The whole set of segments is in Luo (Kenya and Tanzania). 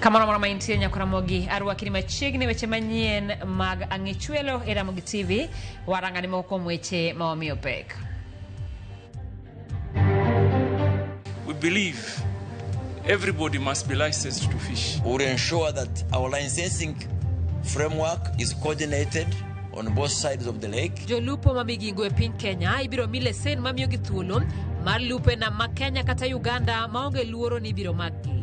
Kamoro amora ma intie nyakoramogi arwakini machiegni weche manyien mag Ang'ichwelo e Ramogi TV. Warangani moko kuom weche ma wamiyo pek. We believe everybody must be licensed to fish. We will ensure that our licensing framework is coordinated on both sides of the lake. Jolupo ma Migingo e piny Kenya ibiro mi lesen mamiyogi thuolo mar lupo e nam ma Kenya kata Uganda maonge luoro ni ibiro makgi.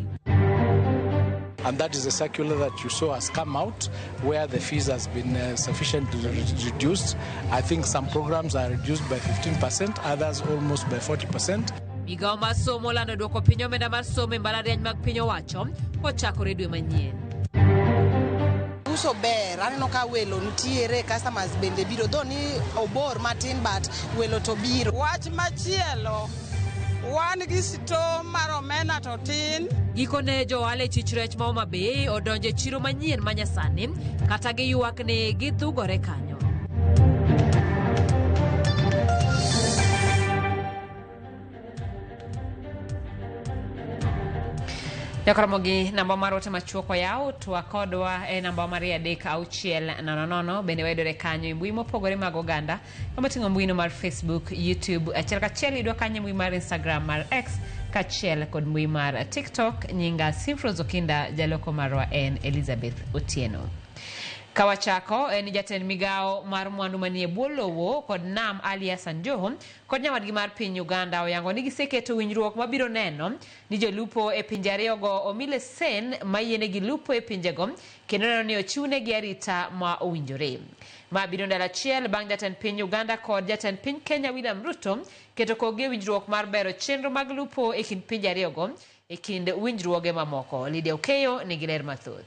And that is a circular that you saw has come out where the fees has been sufficiently reduced. I think some programs are reduced by 15%, others almost by 40%. Migawo mar somo olando duoko piny omenda mar somo e mbalariany mag piny owacho kochakore dwe manyien. Uso ber, aneno ka welo nitiere, customers bende biro, though ni obor matin but welo to biro. Wach machielo, wan gi sito mar omena to tin. Gikone jo ohala e chich rech ma Homa Bay odonjo e chiro manyien ma nyasani kata giywak ni gidhugore kanyo. Jakoromogi namba mar ote machuok oyaw twak kodwa e namba mar 3600 bende wayudore kanyo e mbui mopogore mag oganda kama oting'o mbuino mar Facebook, YouTube, achiel kachiel yudwa kanyo e mbui mar Instagram mar X kaachiel kod mbui mar TikTok. Nyinga Simfros Okinda, jaloko marwa en Elizabeth Otieno. Kawachako en jatend migawo mar mwandu manie bwo lowo kod nam Ali Hassan Joho kod nyawadgi mar piny Uganda oyango ni giseketo winjruok mabiro neno ni jolupo e pinje ariyogo omi lesen mayienegi lupo e pinjego kendo neno ni ochiwnegi arita ma owinjore. Ma biro ndalo achiel bang' jatend piny Uganda kod jatend piny Kenya William Ruto keto kogi e winjruok mar bero chenro mag lupo e kind pinje ariyogo e kind winjruoge mamoko. Lydia Okeyo nigi ler mathoth.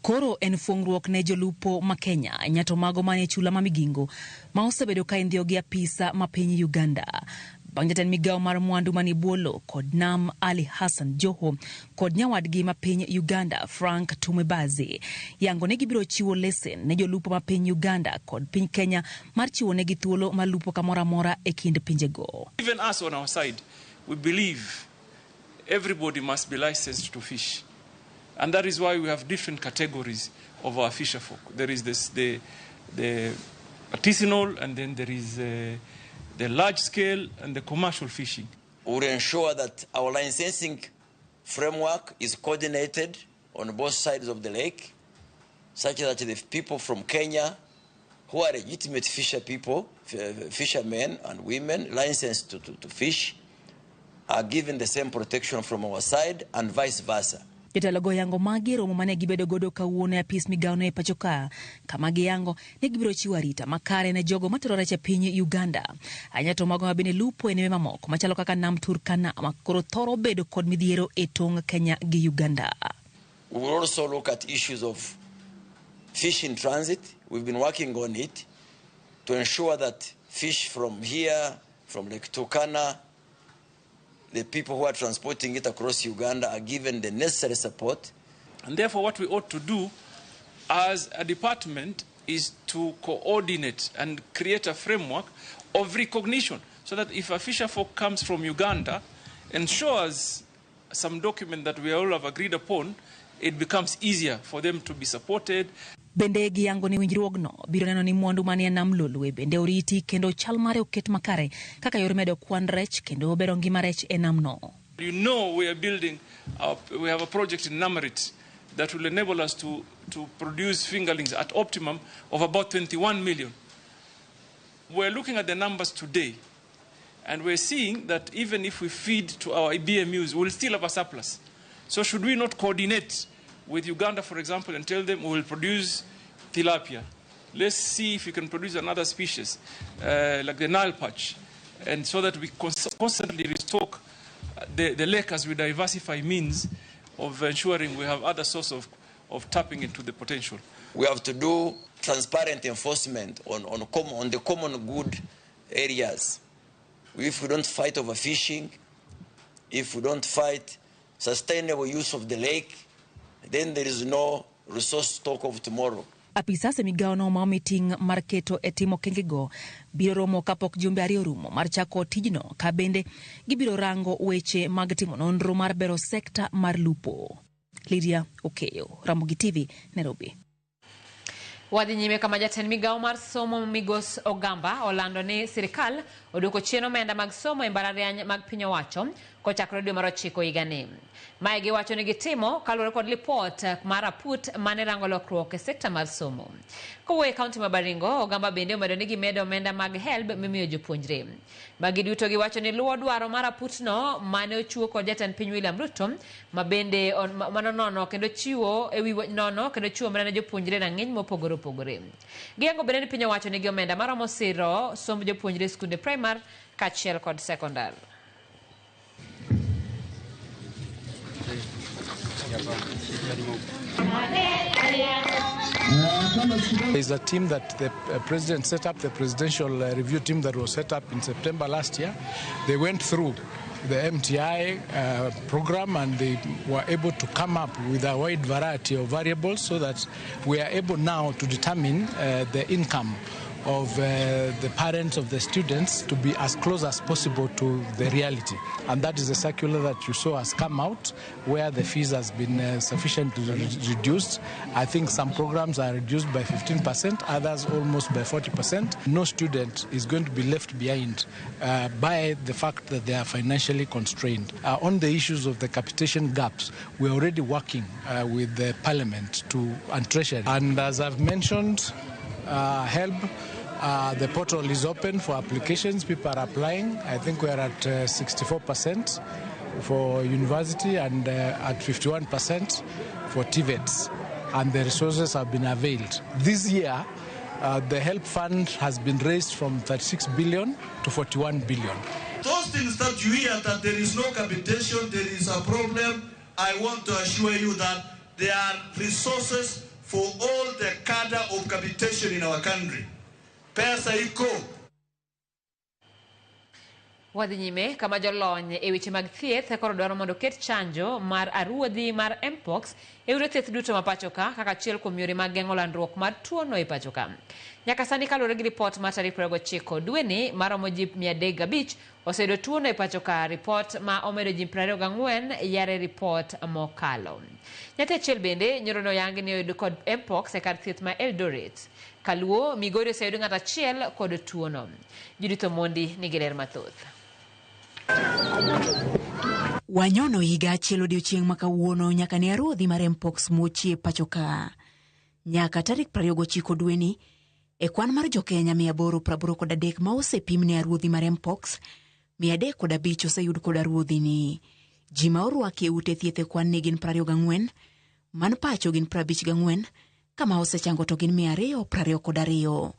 Koro en fuong'ruok ne jolupo ma Kenya, nyato mago manie chula ma Migingo ma osebedo ka indhiyo gi apisa ma piny Uganda. Bang' jatend migawo mar mwandu manie bwo lowo kod nam Ali Hassan Joho kod nyawadgi ma piny Uganda Frank Tumwebaze yango ni gibiro chiwo lesen ne jolupo ma piny Uganda kod piny Kenya mar chiwo negi thuolo mar lupo kamoro amora e kind pinjego. Even us on our side, we believe everybody must be licensed to fish. And that is why we have different categories of our fisher folk. There is this, the artisanal, and then there is the large scale and the commercial fishing. We will ensure that our licensing framework is coordinated on both sides of the lake, such that the people from Kenya, who are legitimate fisher people, fishermen and women licensed to fish, are given the same protection from our side and vice versa. Jotelo go yango magi e romo mane gibedo godo kawuono e apis migawono e pacho ka, kama giyango ni gibiro chiwo arita makare ne jogo matero rech e piny Uganda. Ahinya to mago ma bende lupo e nembe mamoko machalo kaka nam Turkana ma koro thoro bedo kod midhiero e tong' Kenya gi Uganda. We will also look at issues of fish in transit. We've been working on it to ensure that fish from here, from Lake Turkana, the people who are transporting it across Uganda are given the necessary support. And therefore what we ought to do as a department is to coordinate and create a framework of recognition so that if a fisher folk comes from Uganda and shows some document that we all have agreed upon, it becomes easier for them to be supported. Bende giyango ni winjruogno biro neno ni mwandu manie nam Lolwe bende oriti kendo chal mare oket makare kaka yor medo kwan rech kendo bero ngima rech e namno. You know we are building, our, we have a project in Namarit that will enable us to produce fingerlings at optimum of about 21 million. We're looking at the numbers today and we're seeing that even if we feed to our BMUs, we'll still have a surplus. So should we not coordinate with Uganda, for example, and tell them we will produce tilapia? Let's see if we can produce another species, like the Nile perch, and so that we constantly restock the lake as we diversify means of ensuring we have other sources of tapping into the potential. We have to do transparent enforcement on the common good areas. If we don't fight overfishing, if we don't fight sustainable use of the lake, then there is no resource stock of tomorrow. Apisas e migawono ma omi ting' mar keto e timo okengego biro romo kapok jumbe ariyo orumo mar chako tijno, ka bende gibiro rango weche mag timo nonro mar bero sekta mar lupo. Lydia Okeyo, Ramogi TV, Nairobi. Wadhi nyime kama jatend migawo mar somo Migos Ogamba olando ni sirikal oduoko chien omenda mag somo e mbalariany mag piny owacho kochakore dwe mar ochiko higani. Mae giwacho ni gitimo kaluwore kod lipot mar aput mane rango lokruok e sekta mar somo. Kowuok e kaunti ma Baringo, Ogamba bende omedo ni gimedo omenda mag HELB mimiyo jopuonjre. Magi duto giwacho ni luwo dwaro mar aputno mane ochiwo kod jatend piny William Ruto ma bende manonono kendo chiwo ewi nono kendo chiwo omenda ne jopuonjre rang'iny mopogore opogore. Giyango bende ni piny owacho nigi omenda maromo siro somb jopuonjre e skunde primar kaachiel kod sekondar. There's a team that the president set up, the presidential review team that was set up in September last year. They went through the MTI program and they were able to come up with a wide variety of variables so that we are able now to determine the income of the parents of the students to be as close as possible to the reality. And that is the circular that you saw has come out, where the fees has been sufficiently reduced. I think some programs are reduced by 15%, others almost by 40%. No student is going to be left behind by the fact that they are financially constrained. On the issues of the capitation gaps, we're already working with the Parliament and Treasury. And as I've mentioned, HELB, the portal is open for applications. People are applying. I think we are at 64% for university and at 51% for TVETs. And the resources have been availed. This year, the HELB fund has been raised from 36 billion to 41 billion. Those things that you hear that there is no capitation, there is a problem, I want to assure you that there are resources for all the cadre of capitation in our country. Pesa iko. Wadhi nyime kama jolony e weche mag thieth koro dwaro mondo oket chanjo mar aruodhi mar Mpox e ute thieth duto ma pacho ka kaka achiel kuom yore mag geng'o landruok mar tuono e pacho ka. Nyaka sani kaluwore gi ripot mar tarik 29 dweni maromo ji 305 oseyudo tuono e pacho ka, ripot ma omedo ji 24 yare ripot mokalo. Nyathi achiel bende nyoro noyangi ni oyud kod Mpox e kar thieth ma Eldoret. Kaluo, Migori oseyudo ng'ato achiel kod tuono. Judith Omondi nigi ler mathoth. Wanyono higa achiel odiochieng' ma kawuono nyaka ne aruodhi mar Mpox muochi e pacho ka. Nyaka tarik 29 dweni, e kwan mar jokenya 883 ma osepim ne aruodhi mar Mpox, 305 oseyud kod aruodhi ni. Ji ma orwaki e ute thieth e kwan ni gin 24, man pacho gin 54, kama osechango to gin 222.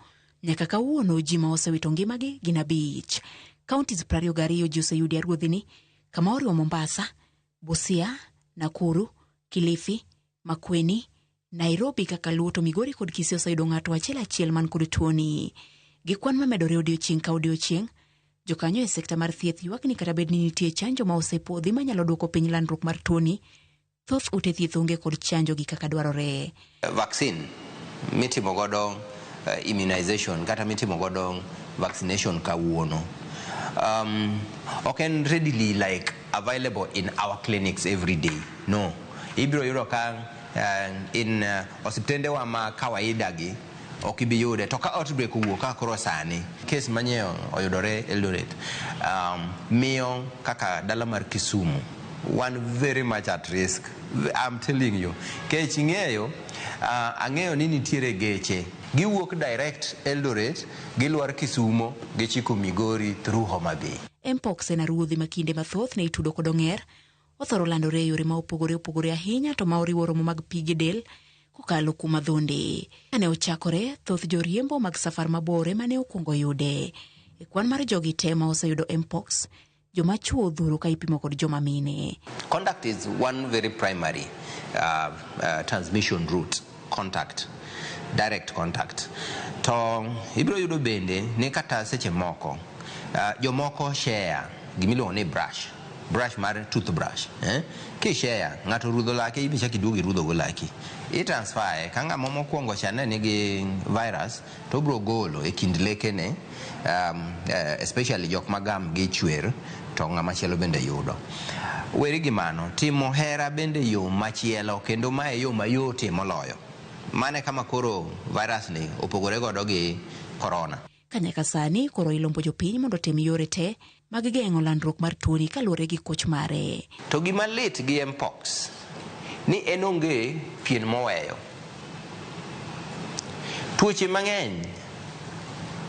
Nyaka kawuono ji ma osewito ngimagi gin 5. Counties 22 ji oseyudi aruodhi ni, kama oriwo Mombasa, Busia, Nakuru, Kilifi, Makueni, Nairobi kaka Luo to Migori kod Kisii oseyudo ng'ato achiel achiel man kod tuoni. Gi kwan mamedore odiochieng' ka odiochieng', jokanyo e sekta mar thieth ywak ni kata bed ni nitie chanjo ma osepodhi manyalo duoko piny landruok mar tuoni, thoth ute thieth onge kod chanjo gi kaka dwarore. Vaccine mitimo godo immunization kata mitimo godo vaccination kawuono ok en readily like available in our clinics every day. No, ibiro yudo ka in osiptende wa ma kawaida gi ok ibi yude, to ka outbreak owuok kaka koro sani case manyien oyudore Eldoret, miyo kaka dala mar Kisumu wan very much at risk. I'm telling you, kech ing'eyo, ang'eyo ni nitiere geche giwuok direct Eldoret, gilwar Kisumo, gichiko Migori through Homa Bay. Mpox en aruodhi ma kinde mathoth ne itudo kod ong'er. Othoro landore e yore ma opogore opogore ahinya to ma oriwo romo mag pige del kokalo kuom adhonde. Kane ochakore, thoth joriembo mag safar mabor ema ne okwongo yude. E kwan mar jogi te ma oseyudo Mpox, joma chuo odhuro ka ipimo kod joma mine. Contact is one very primary transmission route, contact, direct contact. To ibiro yudo bende ni kata seche moko jomoko share gimiluongo ni brush, brush mar toothbrush, eh? Kishare, ng'ato rudho lake, ibi chak iduogo irudho go laki, i transfer ka ng'ama mokwongo cha ne nigi virus to obiro golo e kind lekene, especially jok ma gam gi chwer, to ng'ama chielo bende yudo. Weri gi mano, timo hera bende yo machielo kendo mae yo mayotie moloyo. Mano e kama koro virus ni opogore godo gi corona. Ka nyaka sani koro ilombo jopiny mondo otem yore te mag geng'o landruok mar tuoni kaluwore gi koch mare. To gima lit gi mpox ni en onge pien moweyo. Tuoche mang'eny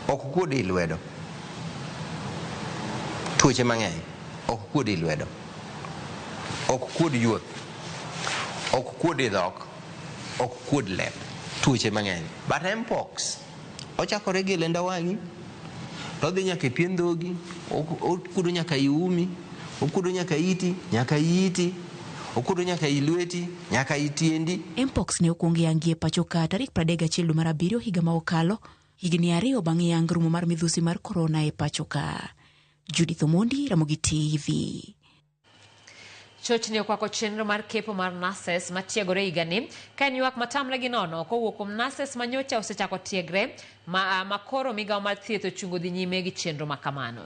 ok kuod i lwedo. Tuoche mang'eny ok kuod i lwedo. Ok kuod yuoth. Ok kuod i dhok. Ok kuod lep. Tuoche mang'eny. But mpox ochakore gi lenda wang'i, to odhi nyaka e pien dhogi, okuodo nyaka i umi, okuodo nyaka iti, nyaka iti, okuodo nyaka i lweti, nyaka i tiendi. Mpox ne okwong yangi e pacho ka tarik 31 dwe mar abiriyo higa ma okalo, higni ariyo bang' yang rumo mar midhusi mar korona e pacho ka. Judith Omondi, Ramogi TV. Chochni okwako chenro mar kepo mar nurses matiegore higani ka en ywak matamre gi nono kowuok kuom nurses manyocha osechako tiegre ma, ma koro migawo mar thieth ochungo dhi nyime gi chenro ma kamano.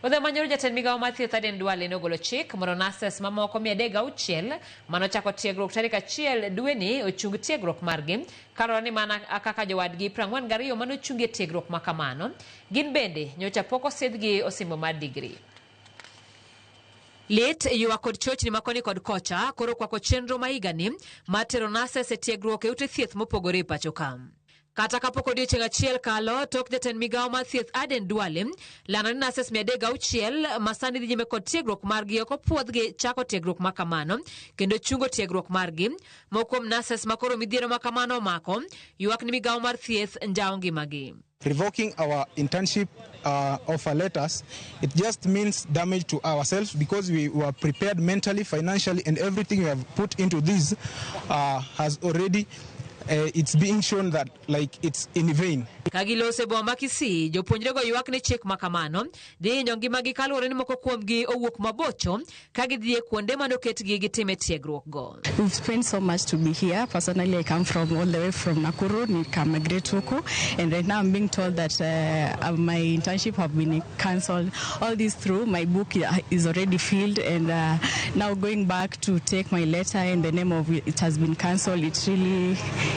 Odhiambo manyoro jatend migawo mar thieth Aden Duale nogolo chik mondo nurses mamoko 306 manochako tiegruok tarik 1 dweni ochung tiegruok margi kaluwore ni mana kaka jowadgi 42 manochungie tiegruok ma kamano gin bende nyocha pok osidhgi osimbo mar digri. Lit, ywak kod chochni ma koni kod kocha koro kwako chenro ma higani mar tero nurses e tiegruok e ute thieth mopogore e pacho ka. Kata kapok odiochieng' achiel kalo, tok jatend migawo mar thieth Aden Duale lando ni nurses 306 ma sani dhi nyime kod tiegruok margi ok opuodhgi chako tiegruok ma kamano kendo chungo tiegruok margi. Moko kuom nurses ma koro midhiero ma kamano omako ywak ni migawo mar thieth njawo ngimagi. Revoking our internship offer letters, it just means damage to ourselves because we were prepared mentally, financially, and everything we have put into this has already, it's being shown that like it's in vain. Ka giloso e boma ma Kisii, jopuonjrego ywak ni chik ma kamano dhi hinyo ngimagi kaluwore ni moko kuomgi owuok mabocho ka gidhi e kuonde manoketgi gitime tiegruokgo. We've spent so much to be here. Personally, I come from all the way from Nakuru, nikamigrate huku, and right now I'm being told that my internship have been cancelled. All this through, my book is already filled, and now going back to take my letter in the name of it has been cancelled, it really,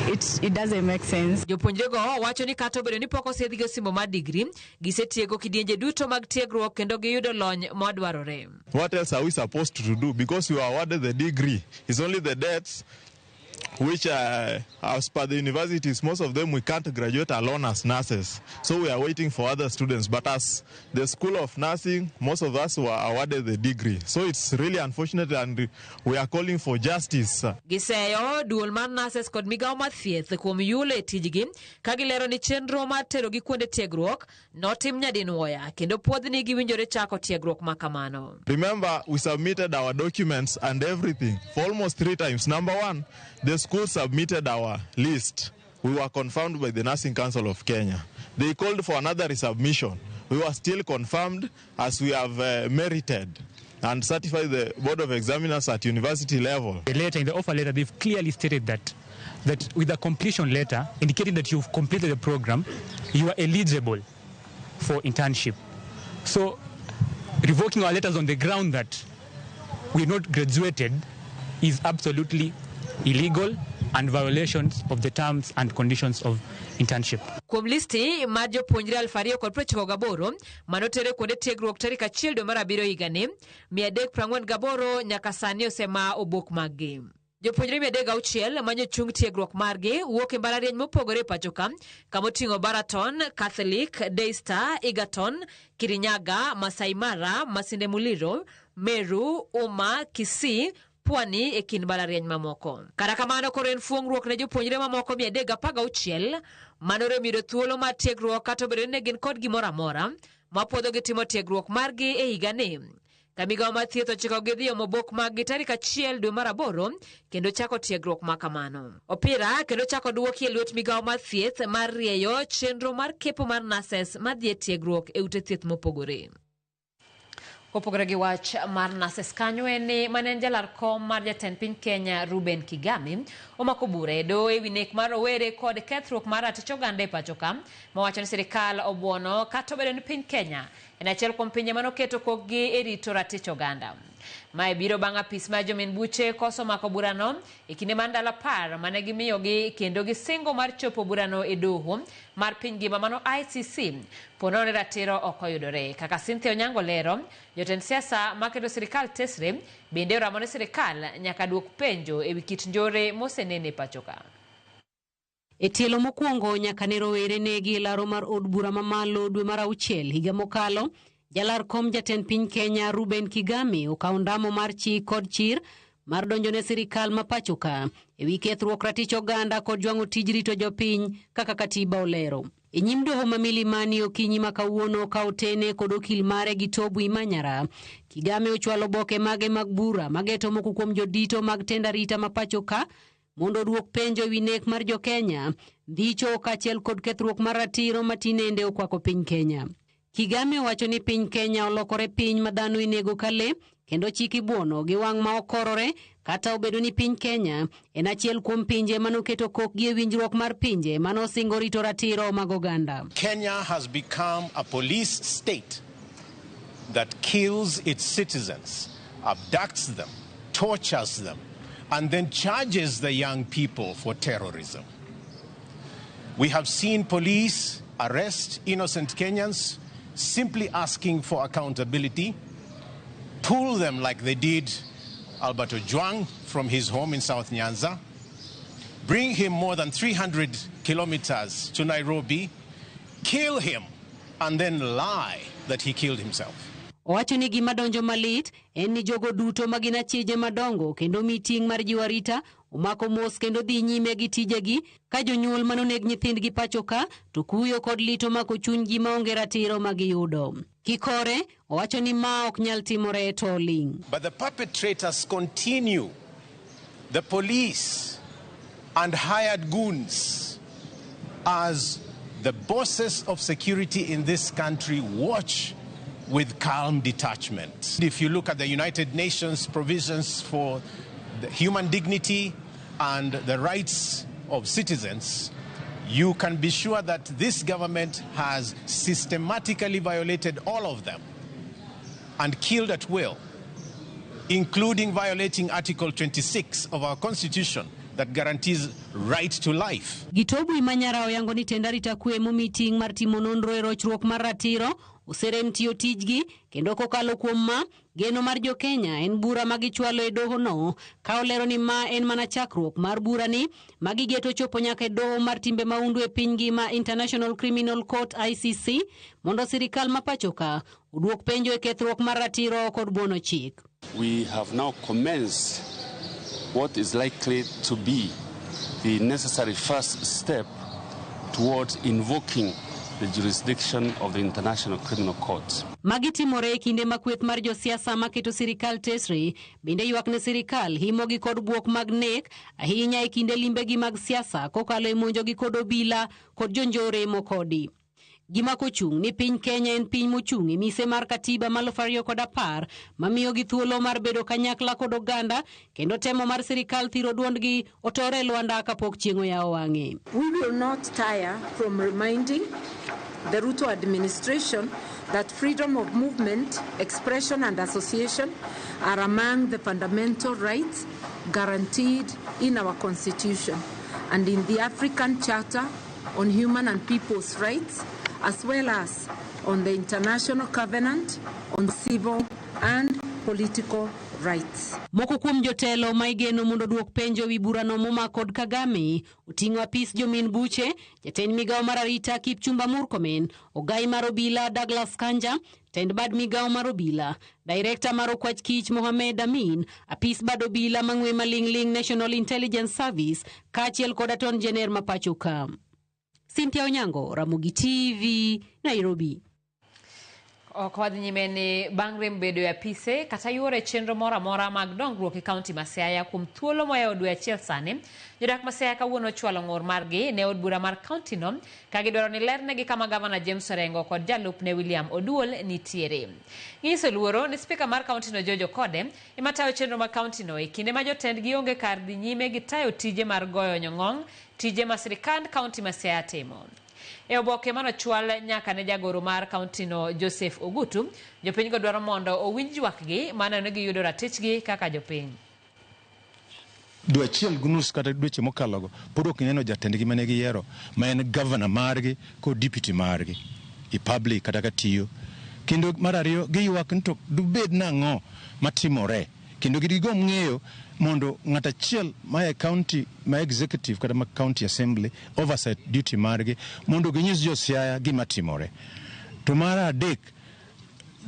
it doesn't make sense. Jopuonjrego wacho ni kata obedo ni pok osidhgi osimbo mar digri, gisetieko kidienje duto mag tiegruok kendo giyudo lony madwarore. What else are we supposed to do? Because we were awarded the degree. It's only the debts which, as per the universities, most of them we can't graduate alone as nurses. So we are waiting for other students. But as the School of Nursing, most of us were awarded the degree. So it's really unfortunate, and we are calling for justice. Giseyo duol mar nurses kod migawo mar thieth kuom yulo e tijgi ka gilero ni chenro mar terogi kuonde tiegruok notim nyadinwoya kendo puodhni giwinjore chako tiegruok ma kamano. Remember, we submitted our documents and everything for almost 3 times. Number one, the school submitted our list. We were confirmed by the Nursing Council of Kenya. They called for another resubmission. We were still confirmed as we have merited and certified the Board of Examiners at university level. The letter, in the offer letter, they've clearly stated that with the completion letter indicating that you've completed the program, you are eligible for internship. So revoking our letters on the ground that we're not graduated is absolutely illegal and violations of the terms and conditions of internship. Kuom listi mar jopuonjre 2098 manotere kuonde tiegruok tarik 1 dwe mar abiriyo higani, 348 nyaka sani osema obok maggi. Jopuonjre 306 manyochung tiegruok margi wuok e mbalariany mopogore e pacho ka, kamoting'o Baraton, Catholic, Daystar, Egerton, Kirinyaga, Masai Mara, Masinde Muliro, Meru, Uma, Kisii, Pwani e kind mbalariany mamoko. Kata kamano koro en fuong'ruok ne jopuonjre mamoko 316 manorem yudo thuolo mar tiegruok kata obedo ni ne gin kod gimoro amora mapuodhogi timo tiegruok margi e higani. Ka migawo mar thieth ochikogi dhi omo obok maggi tarik 1 dwe mar aboro kendo chako tiegruok ma kamano. Opira kendo chako duoki e lwet migawo mar thieth mar rieyo chenro mar kepo mar nurses madhi e tiegruok e ute thieth mopogore. Kopogore gi wach mar nurses kanyo en ni mane en jalar kom mar jatend piny Kenya Ruben Kigame omako bura e doho ewi nek mar rowere kod kethruok mar ratich oganda e pacho ka, mawacho ni sirikal obuono kata obedo ni piny Kenya en achiel kuom pinje manoketo kokgi e rito ratich oganda. Mae biro bang' apis mar jomin buche koso mako burano e kinde mar ndalo 10 mane gimiyogi kendo gisingo mar chopo burano e doho mar piny ngima mano ICC ponono ni ratiro ok oyudore. Kaka Cynthia Onyango lero, jotend siasa maketo sirikal tesre bende oramo ni sirikal nyaka duok penjo ewi kit njore mosenene pacho ka. E tielo mokwongo nyaka ne rowere negi e laro mar od bura mamalo dwe mar 6 higa mokalo, jalar kom jatend piny Kenya Ruben Kigame okawo ndamo mar chik kod chir mar donjo ne sirikal ma pacho ka ewi kethruok ratich oganda kod jwang'o tij rito jopiny kaka katiba olero. E nyim doho ma Milimani okinyi ma kawuono ka otene kod okil mare gi Tobu Imanyara, Kigame ochwalo oboke mage mag bura mageto moko kuom jodito mag tend arita ma pacho ka mondo oduok penjo ewi nek mar jokenya, ndicho kaachiel kod kethruok mar ratiro ma tinende okwako piny Kenya. Kigame owacho ni piny Kenya olokore piny ma dhano inego ka le kendo chik ibuono gi wang' ma okorore kata obedo ni piny Kenya en achiel kuom pinje manoketo kokgi e winjruok mar pinje manosingo rito ratiro mag oganda. Kenya has become a police state that kills its citizens, abducts them, tortures them, and then charges the young people for terrorism. We have seen police arrest innocent Kenyans simply asking for accountability, pull them like they did Albert Ojwang from his home in South Nyanza, bring him more than 300 kilometers to Nairobi, kill him, and then lie that he killed himself. Owacho ni gima donjo malit en ni jogo duto ma gin achije madongo kendo mi ting' mar jiwo arita omako mos kendo dhi nyime gi tijegi ka jonyuol manoneg nyithindgi pacho ka to kuyo kod lit omako chunygi maonge ratiro ma giyudo. Kikore, owacho ni ma ok nyal timore to oling'. But the perpetrators continue. The police and hired goons, as the bosses of security in this country, watch with calm detachment. If you look at the United Nations provisions for the human dignity and the rights of citizens, you can be sure that this government has systematically violated all of them and killed at will, including violating Article 26 of our Constitution that guarantees right to life. Gitobu Imanyara oyango ni tend arita kwe momi ting' mar timo nonro e rochruok mar ratiro oserem tiyo tijgi kendo kokalo kuom ma geno mar jokenya en bura ma gichwalo e doho no ka olero ni ma en mana chakruok mar burani ma gigeto chopo nyaka e doho mar timbe mahundu e piny ngima International Criminal Court ICC mondo sirikal ma pacho ka oduok penjo e kethruok mar ratiro kod buono chik. We have now commenced what is likely to be the necessary first step towards invoking the jurisdiction of the International Criminal Court. Magi timore e kinde ma kweth mar josiasa maketo sirikal tesre bende ywak ne sirikal himogi kod bwok mag nek ahinya e kinde limbegi mag siasa kokalo e monjogi kod obila kod jonjore mokodi. Gima kochung' ni piny Kenya en piny mochung' e mise mar katiba mar 2010 mamiyogi thuolo mar bedo kanyakla kod oganda kendo temo mar sirikal thiro duondgi otore e lwanda kapok chieng' oyawo wang'e. We will not tire from reminding the Ruto administration that freedom of movement, expression and association are among the fundamental rights guaranteed in our Constitution and in the African Charter on Human and People's Rights, as well as on the International Covenant on Civil and Political Rights. Moko kuom jotelo ma igeno mondo oduok penjo ewi burano momak kod Kagame oting'o apis jomin buche, jatend migawo mar arita Kipchumba Murkomen, ogai mar obila Douglas Kanja, tend bad migawo mar obila, direkta mar okwach kich Mohamed Amin, apis bad obila mang'we maling'ling National Intelligence Service kaachiel kod Attorney General ma pacho ka. Cynthia Onyango, Ramogi TV, Nairobi. Ok wadhi nyime ni bang' rem bedo e apise kata yuoro e chenro moro amora mag dongruok e kaunti ma Siaya kuom thuolo moyawo dwe achiel sani, jodak ma Siaya kawuono ochwalo ng'ur margi ne od bura mar kaunti no ka gidwaro ni lernegi kama gavana James Orengo kod jalupne William Oduol nitiere. Ginyiso luoro ni spika mar kaunti no George Okode ema tayo chenro mag kaunti no e kinde ma jotendgi onge kar dhi nyime gi tayo tije mar goyo nyong'ong' tije ma sirikand kaunti ma Siaya timo. E oboke manochwal nyaka ne jagoro mar kauntino Joseph Ogutu, jopinygo dwaro mondo owinj ywakgi maneno ni giyudo ratichgi kaka jopiny. Dwe achiel gi nus kata dweche mokalogo pod ok gineno jatendgi mane giyiero ma en gavana margi kod deputy margi e public kata katiyo. Kendo mar ariyo giywak ni to dubed nang'o matimore kendo gigomb ng'eyo mondo ng'at achiel ma e county ma executive kata ma county assembly oversight duty margi mondo ginyis jo Siaya gima timore. To mar adek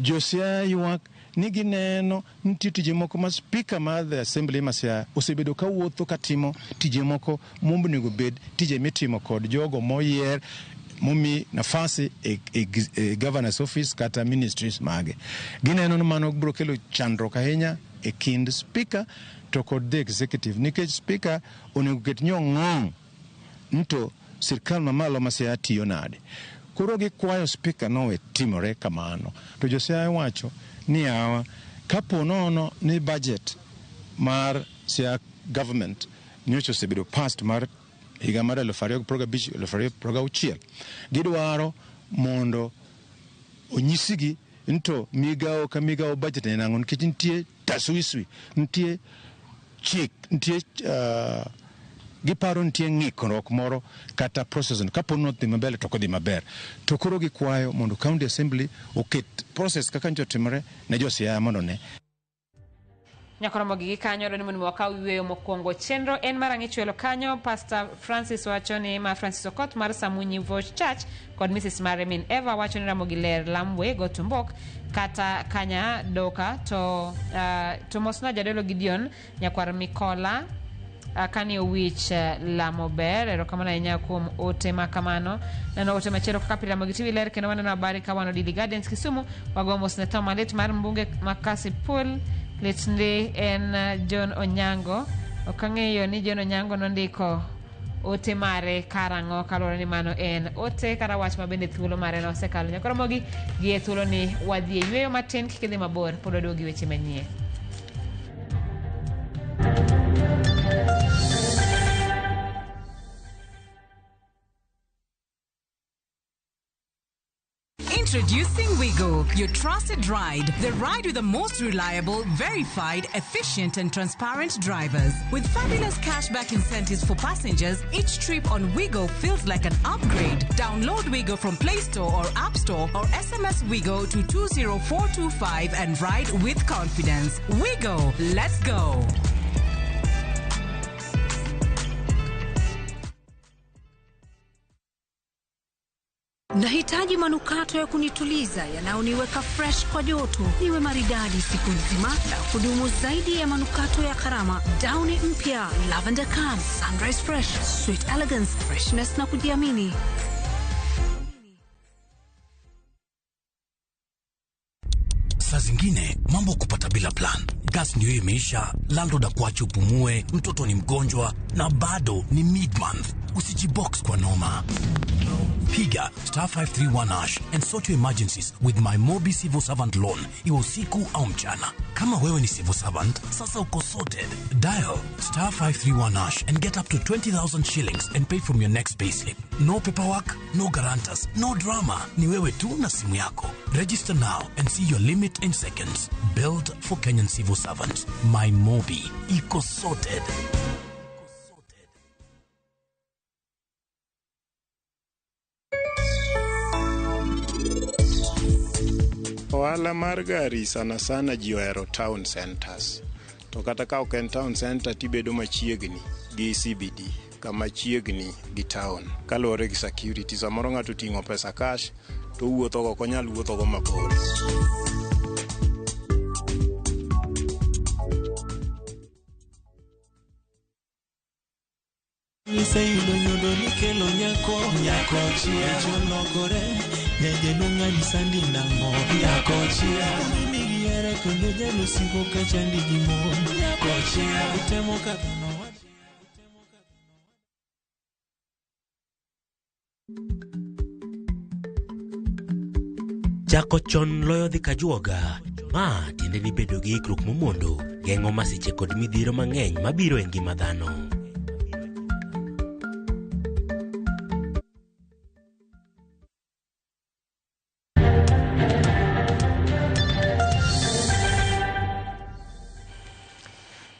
jo Siaya ywak ni gineno nitie tije moko ma speaker mar the assembly ma Siaya osebedo ka wuotho katimo tije moko monego bed tije mitimo kod jogo moyier momi nafasi e governor's office kata ministries mage. Gineno ni mano biro kelo chandruok ahinya e kind speaker to kod the executive nikech speaker onego ket nyong'ong ni to sirkal mamalo ma Siaya tiyo nade. Koro gikwayo speaker nowe timore kamano. To jo Siaya wacho ni yawa kapo nono ni budget mar Siaya government nyocha osebedo passed mar higa mar 2025 2026 gidwaro mondo onyisigi ni to migawo ka migawo budget ne nang'o nikech nitie taswiswi nitie chik nitie giparo nitie ng'ikruok moro kata process no kapo ni odhi maber to ok odhi maber to koro gikwayo mondo county assembly oket process kaka nyocha otimore ne jo Siaya mondo ne Nyakoromo gi kanyo dwani mondo wakaw yueyo mokwongo. Chenro en mar ang'ichwelo kanyo. Pastor Francis wacho ni ma Francis Okoth mar Samunyi Voice Church kod Mrs. Mare min Eva wacho ni Ramogi ler Lamwe Gotumbok kata Kanya Doka to mosna Jadolo Gideon nyakwar Mikola kani owich lamo ber. Erokamano ahinya kuom ote ma kamano. Neno ote machielo kaka pile Ramogi TV ler kendo waneno habari ka wan Odili Gardens Kisumu. Wago mos ne tho malit mar mbunge ma Kasipul. Lit ndi en John Onyango. Ok ang'eyo ni John Onyango nondiko ote mare karang'o kaluwore ni mano en ote kata wach ma bende thuolo mare nosekalo. Nyakoromogi gi e thuolo ni wadhi e yueyo matin kik idhi mabor pod waduogo gi weche manyien. Introducing Wigo, your trusted ride. The ride with the most reliable, verified, efficient, and transparent drivers. With fabulous cashback incentives for passengers, each trip on Wigo feels like an upgrade. Download Wigo from Play Store or App Store or SMS Wigo to 20425 and ride with confidence. Wigo, let's go. Nahitaji manukato ya kunituliza yanayoniweka fresh kwa joto, niwe maridadi siku nzima na kudumu zaidi ya manukato ya gharama. Downy mpya Lavender Calm, Sunrise Fresh, Sweet Elegance, freshness na kujiamini. Saa zingine mambo kupata bila plan. Gas ndio imeisha, landlord akuache upumue, mtoto ni mgonjwa na bado ni mid-month. Usijibox kwa noma. Piga star 531 hash and sort your emergencies with my Mobi Civil Servant Loan, iwe usiku au mchana. Kama wewe ni civil servant, sasa uko sorted. Dial star 531 hash and get up to 20,000 shillings and pay from your next payslip. No paperwork, no guarantors, no drama. Ni wewe tu na simu yako. Register now and see your limit in seconds. Built for Kenyan civil servants. My Mobi. Iko sorted. Ohala mar gari sana sana ji ohero town centers. To kata ka ok en town center tibedo machiegni gi CBD, kama chiegni gi town. Kaluwore gi security, samoro ng'ato oting'o pesa cash to owuothogo ok onyal wuothogo mabor. Iseyudo nyodo nikelo nyako, nyako chia cholokore, nyajaluo ng'ani sandi nang'o, nyako chia mimi gihere kendo jaluo siko ka chandi gi mon, nyako chia utemo kadho nowach. Chako chon loyo dhi kajuoga. Ma tiende ni bedo gi ikruok momondo geng'o masiche kod midhiero mang'eny mabiro e ngima dhano.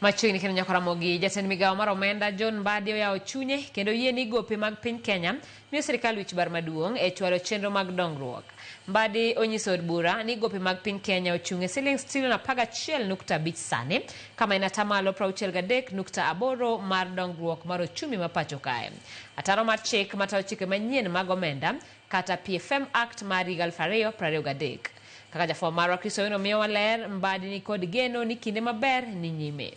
Machiegni kendo nyaka Ramogi, jatend migawo mar omenda John Mbadi oyawo chunye kendo yie ni gope mag piny Kenya miyo sirikal wich bar maduong' e chwalo chenro mag dongruok. Mbadi onyiso od bura ni gope mag piny Kenya ochung' e silings trilion 11.5 sani, kama en atamalo 63.8 mar dongruok mar ochumi ma pacho kae. Ataro mar chik matayo chike manyien mag omenda kata PFM Act mar higa 2023. Kaka jafwambo marwa Chris Owino miyowa ler, Mbadi ni kod geno ni kinde maber ni nyime.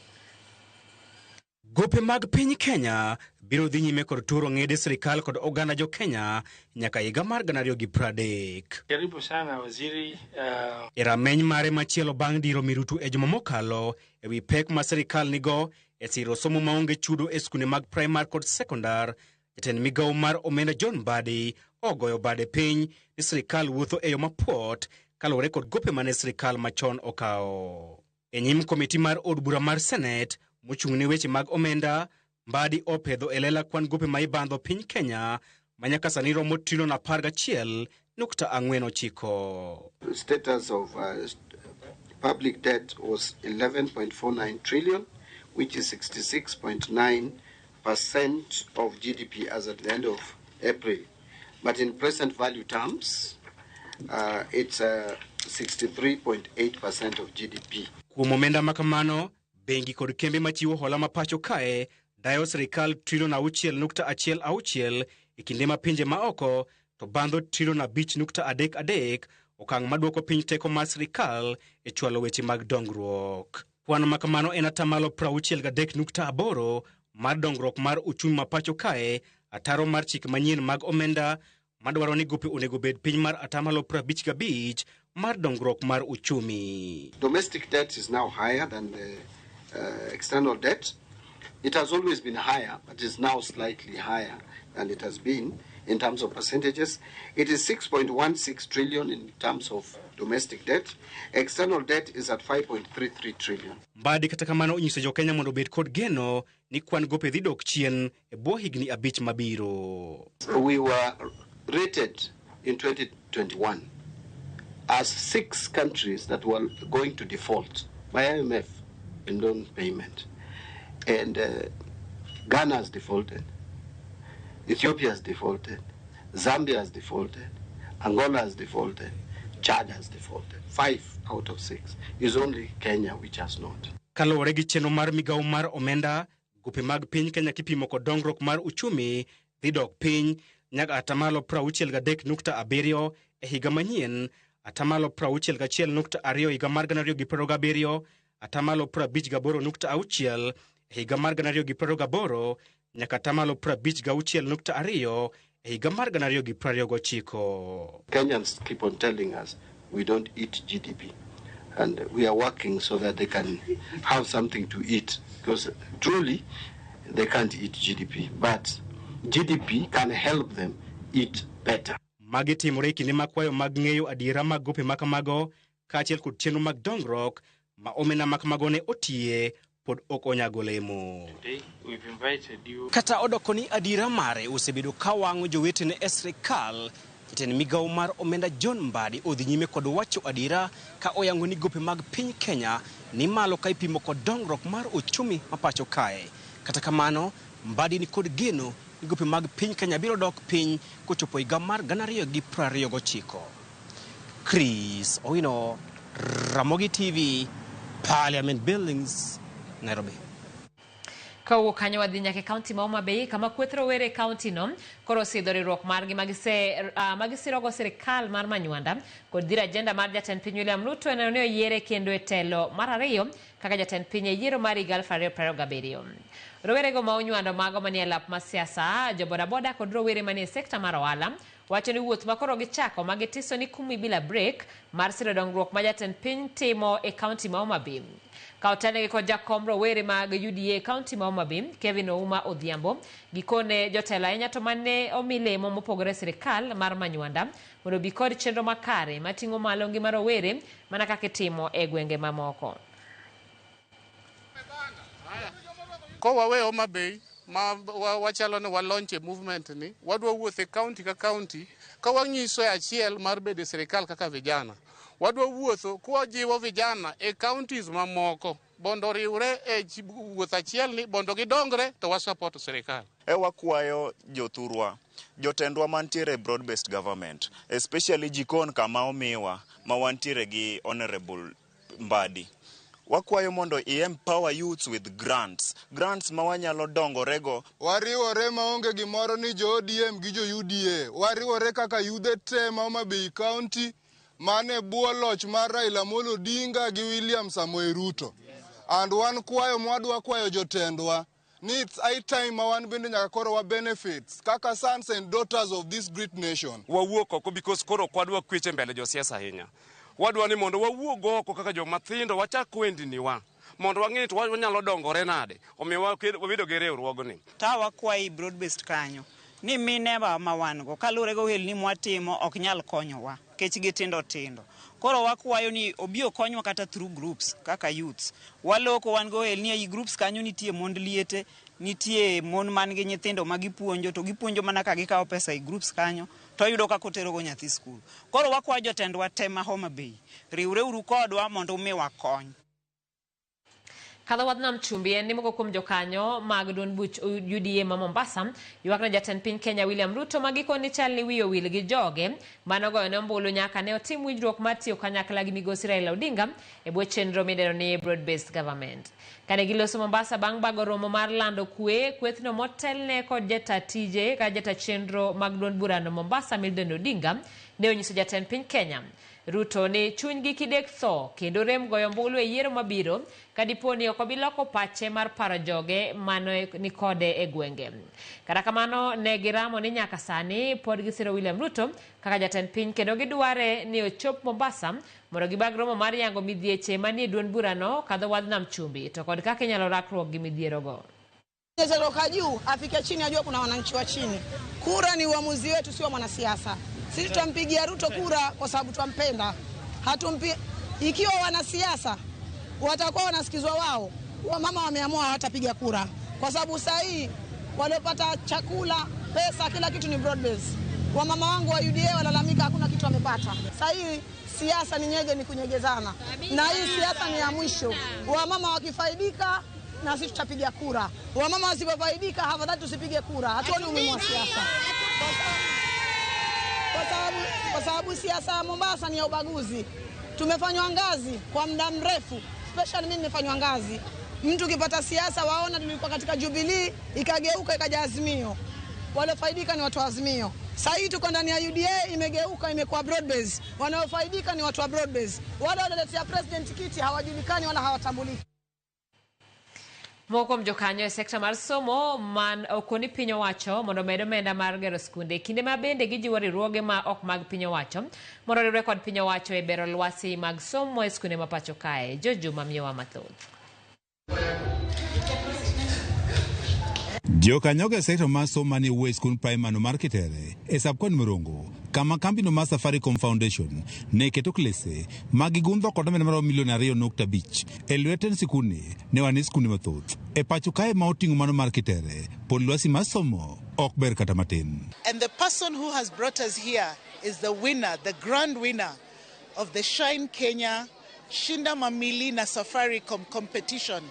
Gope mag piny Kenya biro dhi nyime kod turo ng'ede sirikal kod oganda jo Kenya nyaka higa mar 2030. Karibu sana waziri. E rameny mare machielo bang' diro mirutu e juma mokalo e wi pek ma sirikal nigo e siro somo maonge chudo e skunde mag primar kod sekondar, jatend migawo mar omenda John Mbadi ogoyo bade piny ni sirikal wuotho e yo mapuot kaluwore kod gope mane sirikal machon okawo. E nyim komiti mar od bura mar Senet mochung' ne weche mag omenda, Mbadi opedho e lela kwan gope ma ibandho piny Kenya ma nyaka sani romo trilion 11.49. Status of public debt was 11.49 trillion, which is 66.9% of GDP as at the end of April. But in present value terms, it's 63.8% of GDP. Kuom omenda ma kamano, bengi kod kembe machiwo hola ma pacho kae dayo sirikal trilion 6.16 e kinde ma pinje ma oko to bandho trilion 5.33, okang' maduoko piny teko mar sirikal e chwalo weche mag dongruok. Kwan ma kamano en atamalo 63.8 mar dongruok mar uchumi ma pacho kae, ataro mar chike manyien mag omenda madwaro ni gope onego bed piny mar atamalo 55 mar dongruok mar uchumi. Domestic debt is now higher than the external debt. It has always been higher, but is now slightly higher than it has been in terms of percentages. It is 6.16 trillion in terms of domestic debt. External debt is at 5.33 trillion. Mbadi kata kamano onyiso jo Kenya mondo obed kod geno ni kwan gope dhi dok chien e bwo higni 5 mabiro. We were rated in 2021 as 6 countries that were going to default by IMF in loan payment. And Ghana has defaulted, Ethiopia has defaulted, Zambia has defaulted, Angola has defaulted, Chad has defaulted. 5 out of 6. Is only Kenya which has not. Kaluwore gi chenro mar migawo mar omenda, gope mag piny Kenya kipimo kod dongruok mar uchumi dhi dok piny nyaka atamalo 63.7 e higa manyien, atamalo 61.2 higa mar 2027, atamalo 58.6 e higa mar 2028 nyaka atamalo 56.2 e higa mar 2029. Kenyans keep on telling us we don't eat GDP, and we are working so that they can have something to eat, because truly they can't eat GDP, but GDP can help them eat better. Magi timore e kinde ma kwayo mag ng'eyo adiera mag gope ma kamago kaachiel kod chenro mag dongruok ma omenda ma kamago ne otiye pod ok onyago lemo. Kata odoko ni adiera mare osebedo ka wang'o jowetene e sirikal, jatend migawo mar omenda John Mbadi odhi nyime kod wacho adiera ka oyango ni gope mag piny Kenya ni malo ka ipimo kod dongruok mar uchumi ma pacho kae. Kata kamano, Mbadi ni kod geno ni gope mag piny Kenya biro dok piny kochopo higa mar 2029. Chris Owino, Ramogi TV, Parliament Buildings, Nairobi. Kawuok kanyo wadhi nyaka e kaunti ma Homa Bay kama kweth rowere e kaunti no koro osidho riwruok margi magisirogo sirikal mar Manywanda kod dhiro ajenda mar jatend piny William Ruto e neno ni oyiere kendo e telo mar 2 kaka jatend piny e yiero mar higa 2027. Rowerego ma onywando mago manie lap mar siasa, jobodaboda kod rowere manie sekta mar ohala wacho ni wuoth makoro gichako magitiso ni kumi bila break mar siro dongruok ma jatend piny timo e kaunti ma Homa Bay. Ka otelnegi kod jakom rowere mag UDA kaunti ma Homa Bay, Kevin Ouma Odhiambo, gikone jotelo ahinya to mane omi lemo mopogore e sirikal mar Manywanda mondo obi kod chenro makare mating'o malo ngima rowere mana kaka itimo e gwenge mamoko. Ko wawe Homa Bay ma wachalo ni wa launch e movement ni wadwa wuotho e county ka county ka wang'iso e achiel mar bedo e sirikal kaka vijana. Wadwa wuotho kwajiwo vijana e counties mamoko. Mondo oriwre e wuoth achiel ni mondo gidongre to wa support sirikal. E wakwayo jothurwa, jotendwa mantiere e broad based government, especially jikon kama omiwa ma wantiere gi Honorable Mbadi. Wakwayo mondo i empower youths with grants, grants ma wanyalo dongorego. Wariwore maonge gimoro ni jo ODM gi jo UDA. Wariwore kaka yudhe te ma Homa Bay County mane bwo loch mar Raila Amolo Odinga gi William Samoei Ruto. And wan kwayo mwadwa kwayo jotendwa ni it's high time ma wan bende nyaka koro wa benefits kaka sons and daughters of this great nation. Wawuok oko because koro ok wadwa kweche mbele josiasa ahinya. Wadwa ni mondo wawuog oko kaka joma thindo wachak wendniwa mondo wang'e ni to wanyalo dongore nade. Omiyo wabedo gi riwruogni. Ta wakwayi broad based kanyo ni mine ma wan go kaluwore gi ohelni mwatimo ok nyal konyowa nikech gitindo tindo. Koro wakwayo ni obi okonywa kata through groups kaka youths. Waloko wan go ohelni ei groups kanyo nitie mond liete, nitie mon man gi nyithindo ma gipuonjo to gipuonjo mana ka gikawo pesa e groups kanyo to oyudo kaka oterogo nyathi skul. Koro wakwayo jotendwa te ma Homa Bay, riwreuru kodwa mondo umiwa kony. Kadho wadh nam chumbi en ni moko kuom jokanyo mag duond buch UDA ma Mombasa ywak ne jatend piny Kenya William Ruto ma gikone chal ni wiye owil gi joge manogoyone ombulu nyaka ne otim winjruok mar tiyo kanyakla gi migosi Raila Odinga e bwo chenro midendo ni Broad Based Government. Kane giloso Mombasa bang' bago romo mar lando kwe, kwethno motelne kod jata tije ka jata chenro mag duond burano Mombasa Mildred Odinga ne onyiso jatend piny Kenya Ruto ni chunygi kidek tho kendo rem goyo ombulu e yiero mabiro ka dipo ni ok obi loko pache mar paro joge mano ni kode e gwenge. Kata kamano ne giramo ni nyaka sani pod gisiro William Ruto kaka jatend piny kendo gidware ni ochop Mombasa mondo gibag romo mar yango midhieche manie duond burano kadho wadh nam chumbi to kod kaka inyalo rakruok gi midhierogo. Toka juu afike chini ajue kuna wananchi wa chini. Kura ni uamuzi wetu, sio mwanasiasa. Sisi tutampigia Ruto kura kwa sababu twampenda. Hatumpi ikiwa wanasiasa watakuwa wanasikizwa wao. Wamama wameamua hawatapiga kura kwa sababu sasa hii waliopata chakula, pesa, kila kitu ni broad base. Wamama wangu wa UDA walalamika hakuna kitu wamepata. Sasa hii siasa ni nyege, ni kunyegezana. Na hii siasa ni ya mwisho. Wamama wakifaidika na sisi tutapiga kura. Wamama wasipofaidika hafadhali tusipige kura. Hatuoni umuhimu wa siasa. Kwa sababu siasa ya Mombasa ni ya ubaguzi. Tumefanywa ngazi kwa muda mrefu. Especially mimi nimefanywa ngazi. Mtu ukipata siasa waona tulikuwa katika Jubilee ikageuka ikaja Azimio. Waliofaidika ni watu wa Azimio. Sasa hii tuko ndani ya UDA imegeuka imekuwa broad base. Wanaofaidika ni watu wa broad base. Wale wanaoletea president kiti hawajulikani wala hawatambuliki. Moko kuom jokanyo e sekta mar somo man okoni piny owacho mondo omed omenda mar gero skunde kinde ma bende gijiwo riwruoge ma ok mag piny owacho mondo oriwre kod piny owacho e bero lwasi mag somo e skunde ma pacho kae. Jojuma miyowa mathoth. Jokanyogo e sekta mar somo manie wuoyi skund primary mar Kitere e sub-county Mirongo kama kambino mar Safaricom Foundation ne keto klese ma gigundho kod omenda maromo milion 2.5 e lwete sikundni ne wan e skunde mathoth e pacho kae ma oting'o mano mar Kitere pod lwasi mar somo ok ber kata matin. And the person who has brought us here is the winner, the grand winner of the Shine Kenya Shinda Mamili na Safaricom competition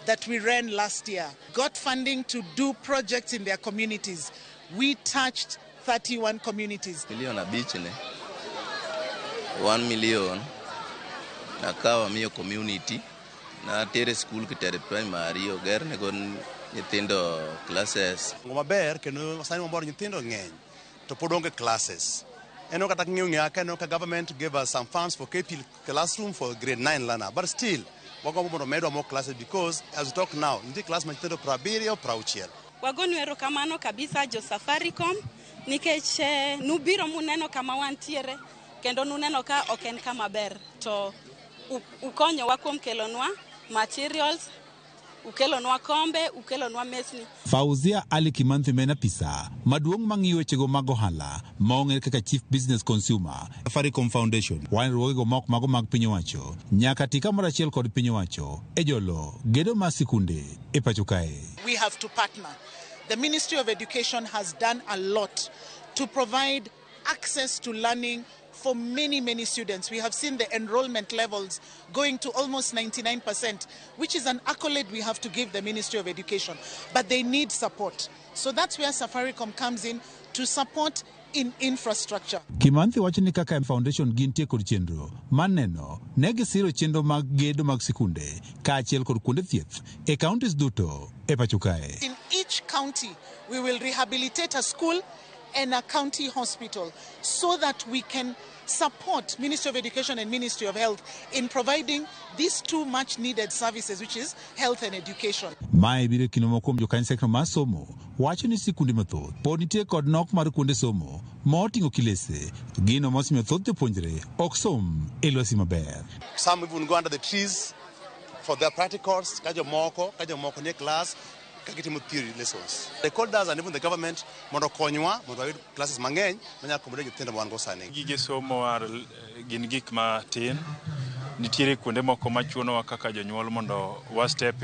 that we ran last year. Got funding to do projects in their communities. We touched 31 communities. Milion 5 ne 1 million nakawa miyo community na tere school Kitere primary ogerne go nyithindo classes. Maber kendo sani mabor nyithindo ng'eny to pod onge classes. Eno kata ng'iyo ng'aka eno ka government gave us some funds for KP classroom for grade 9 learner, but still wagombo mondo medwa more classes because as we talk now nitie class ma nyithindo 70 60. Wagonu erokamano kabisa jo Safaricom nikech nubiro muneno kama wantiere kendo nuneno ka ok en kama ber to ukonyowa kuom kelonwa materials, ukelonwa kombe, ukelonwa mesni. Fauzia Ali Kimanthi mena pisa maduong' mang'iyo wechego mag ohala ma ong'ere kaka Chief Business Consumer Safaricom Foundation wan riwruogego mok mago mag piny owacho nyaka ti kamoro achiel kod piny owacho e jolo gedo mar sikunde e pacho kae. We have to partner. The Ministry of Education has done a lot to provide access to learning for many, many students. We have seen the enrollment levels going to almost 99%, which is an accolade we have to give the Ministry of Education. But they need support. So that's where Safaricom comes in to support in infrastructure. Kimanthi wacho ni kaka foundation gintie kod chenro maneno ne gisiro chenro mag gedo mag sikunde kaachiel kod kuonde thieth e counties duto e pacho kae. In each county, we will rehabilitate a school and a county hospital so that we can support Ministry of Education and Ministry of Health in providing these two much needed services, which is health and education. Mae biro kinde moko kuom jokany sekta mar somo wacho ni sikunde mathoth pod nitie kod nok mar kuonde somo ma oting'o kilese, gino mosemiyo thoth jopuonjre ok som e lwasi maber. Some even go under the trees for their practicals, ka jomoko nie class, ka gitimo theory lessons. They called us and even the government mondo okonywa mondo wayud classes mang'eny manyalo accommodate nyithindo ma wan go sani. Gige somo gin gik matin. Nitiere kuonde moko machunowa kaka jonyuol mondo wa step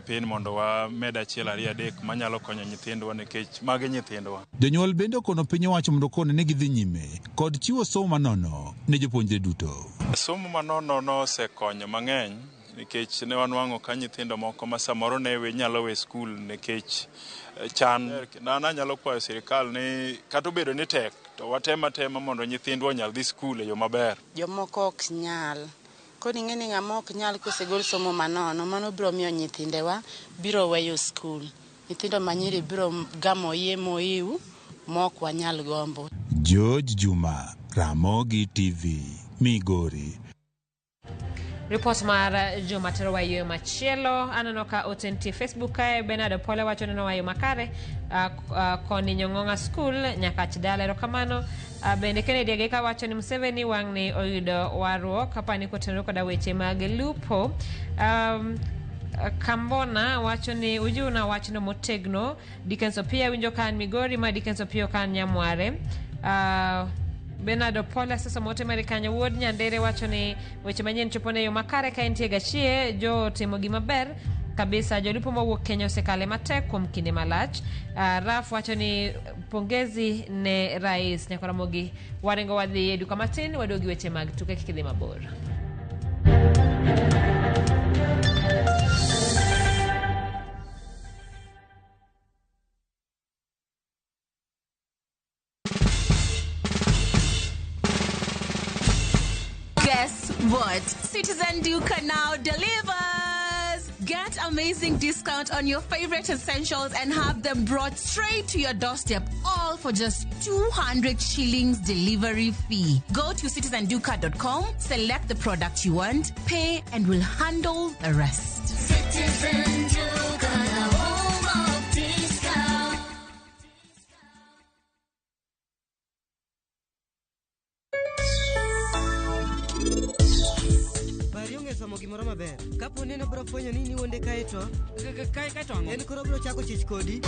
in mondo wamed achiel ariyo adek manyalo konyo nyithindwa nikech magi nyithindwa. Jonyuol bende okono piny owacho mondo okone ni gidhi nyime kod chiwo somo manono ne jopuonjre duto. Somo manono nosekonyo mang'eny nikech ne wanwang'o ka nyithindo moko ma samoro ne nyalo we skul nikech chan. Nanyalo kwayo sirikal ni kata obedo ni tek to watem atema mondo nyithindwa onyal dhi skul e yo maber. Jomoko ok nyal. Koro ing'e ni ng'ama ok nyal kosegol somo manono, mano biro miyo nyithindewa biro weyo skul. Nyithindo manyiri biro gamo iye moiw mok wanyal gombo. George Juma, Ramogi TV, Migori. Report mar Juma tero wayo machielo. Aneno ka ote nitie Facebook kae. Bernard Opole wacho neno wayo makare koni Nyong'ong'a School Nyakach dala, erokamano. Bende Kennedy Ageka wacho ni Museveni wang'ni oyudo warruok kapani kotenore koda weche mag lupo. Kambona wacho ni ujuna wachno motegno. Dickens Opia winjo kan Migori ma Dickens Opia kan Nyamware. Bernard Opola sasa mote Marikanya wuod Nyandere wacho ni weche manyien chopo ne yo makare ka entie gachie jo timo gima ber kabisa. Jolupo mowuok Kenya osekale matek kuom kinde malach. Raf wacho ni pongezi ne rais. Nyakoramogi waringo wadhi e duka matin waduogi weche mag tuke kik idhi mabor. Guess what? Citizen Duka now delivers! Get amazing discount on your favorite essentials and have them brought straight to your doorstep, all for just 200 shillings delivery fee. Go to citizenduka.com, select the product you want, pay, and we'll handle the rest. Citizen Duka, the home of discount. Somo gimoro maber. Kapo ni en obiro fwenyo ni niwuonde kae to ang'o? En koro obiro chako chich kodi.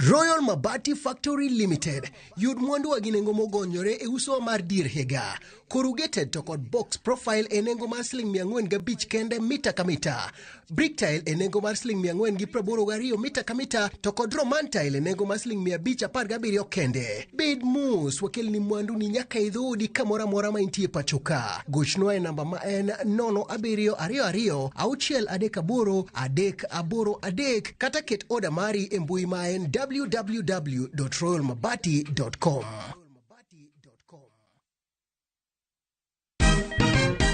Royal Mabati Factory Limited yud mwandu gi nengo mogonyore e uso mar dier higa. Corrugated to kod box profile e nengo mar siling 405 kende mita ka mita. Brick tile e nengo mar siling 482 mita ka mita to kod Roman tile e nengo mar siling 517 kende. Bed mos, wakelni mwandu ni nyaka e dhoodi kamoro amora ma intie pacho ka. Gochnwa e namba ma en 0722 638 383 kata ket oda mari e mbui ma en www.royalmabati.com.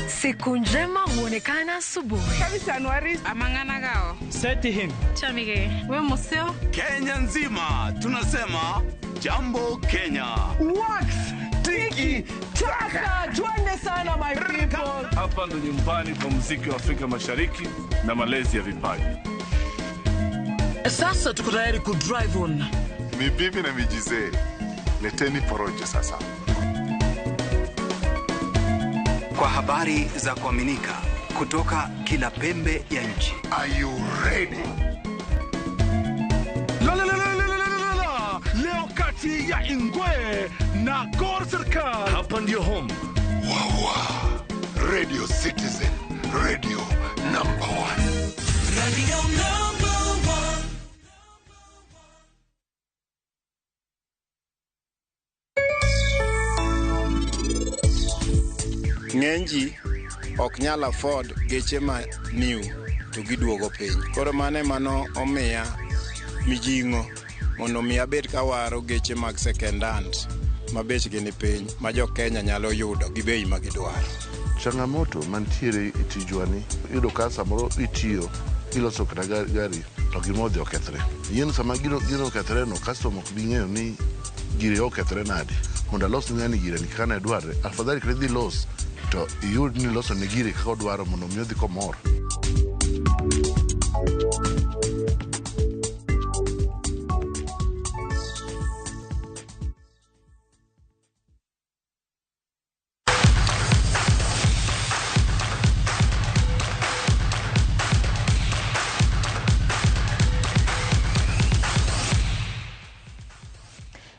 Siku njema huonekana asubuhi. Amang'ana Seti him. Chamige. We museo. Kenya nzima tunasema jambo Kenya. Wax tiki taka twende sana my people. Hapa ndo nyumbani kwa muziki wa Afrika Mashariki na malezi ya vipaji. Sasa tuko tayari ku drive on. Mibibi na mijizee, leteni porojo sasa. Kwa habari za kuaminika kutoka kila pembe ya nchi. Are you ready? La la la la la la la. Leo kati ya Ingwe na Gor Serikal. Hapa ndio home. Wawa. Radio Citizen, radio number one. Radio number one. Ng'eny ji ok nyal afford geche ma new to giduogo piny. Koro mano ema no omiya mijing'o mondo mi abed kawaro geche mag second hand ma bechgi ni piny ma jo Kenya nyalo yudo gi bei ma gidwaro. Changamoto mantiere e tijwa ni iyudo ka samoro itiyo iloso kata gari to gima odhi okethre. Yien sama gino gino okethre no customer ok bi ng'eyo ni gire okethre nade. Mondo alos ne ng'ani gire ni kaka ne dwarre, afadhali kata idhi los to iyud ni iloso ne gire kaka odwaro mondo mi odhi komor.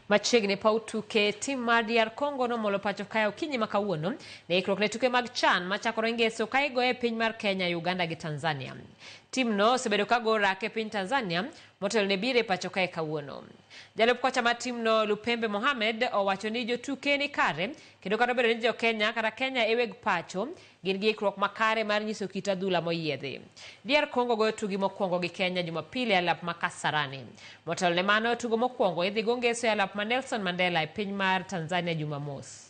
Machiegni paw tuke tim mar DR Congo nomolo pacho kae okinyi ma kawuono ne ikruok ne tuke mag CHAN machakore ngeso ka igoye e piny mar Kenya, Uganda gi Tanzania. Timno osebedo ka go orako e piny Tanzania motelo ne biro e pacho kae kawuono. Jalup kocha mar timno Lupembe Mohamed owacho ni jotuke ni kare kendo kata obedo ni jo Kenya kata Kenya e weg pacho gin gi ikruok makare mar nyiso kit adhula moyiedhi. DR Congo goyo tugi mokwongo gi Kenya Jumapil e alap ma Kasarani. Motelo ne mano tugo mokwongo idhi go ngeso e alap ma Nelson Mandela e piny mar Tanzania Jumamos.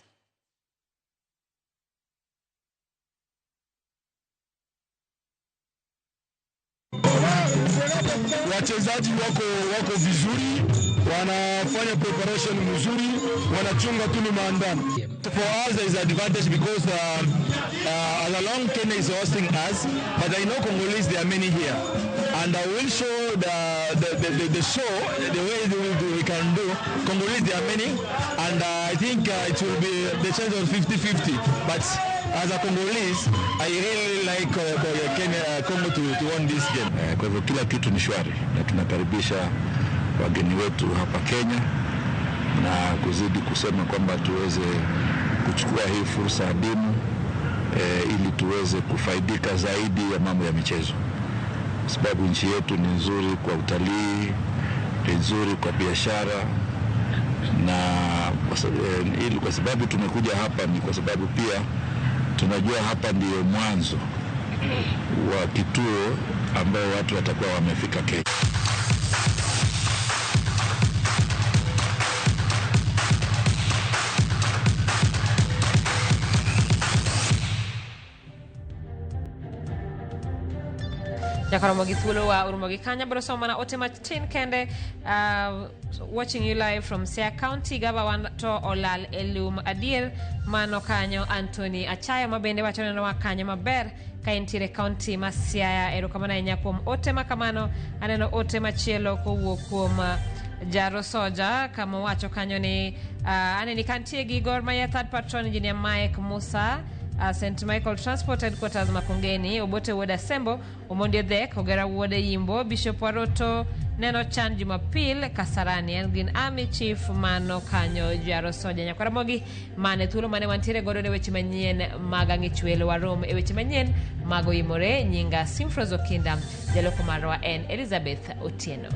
Wachezaji wako vizuri, wanafanya preparation mzuri, wanachunga tu ni maandano. For us there is advantage because along Kenya is hosting us, but I know Congolese there are many here, and I will show the show the way we can do. Congolese there are many, and I think it will be the chance of 50-50. But as a Congolese, I really like Kenya, Congo to win this game. Kwa hivyo kila kitu ni shwari na tunakaribisha wageni wetu hapa Kenya na kuzidi kusema kwamba tuweze kuchukua hii fursa adimu ili tuweze kufaidika zaidi ya mambo ya michezo, kwa sababu nchi yetu ni nzuri kwa utalii, ni nzuri kwa biashara, na ili kwa sababu tumekuja hapa ni kwa sababu pia tunajua hapa ndiyo mwanzo wa kituo ambao watu watakuwa wamefika Kenya. Nyaka romo gi thuolo wa urumo gi kanya biro somo mana ote matin kende. Watching you live from Siaya County, gava wan to olal e lum adier. Mano kanyo Anthony Achaya ma bende wacho neno wa kanyo maber ka entiere county ma Siaya. Erokamano ahinya kuom ote ma kamano. Aneno ote machielo kowuok kuom Jaro Soja kama wacho kanyo ni aneni kantie gi Gor Mahia third patron engineer Mike Musa, St. Michael Transport Headquarters Makongeni, Obote Wuod Asembo, Omondi Dhek, Ogera Wuod Yimbo, Bishop Waroto Neno Chan Jumapil Kasarani, en gin Army Chief mano kanyo Jaro Soja. Nyakwaramogi mane thuolo mane wantiere godo ne weche manyien mag ang'ichwelo warom e weche manyien mag oyimore. Nyinga Simfros Okinda, jaloko marwa en Elizabeth Otieno.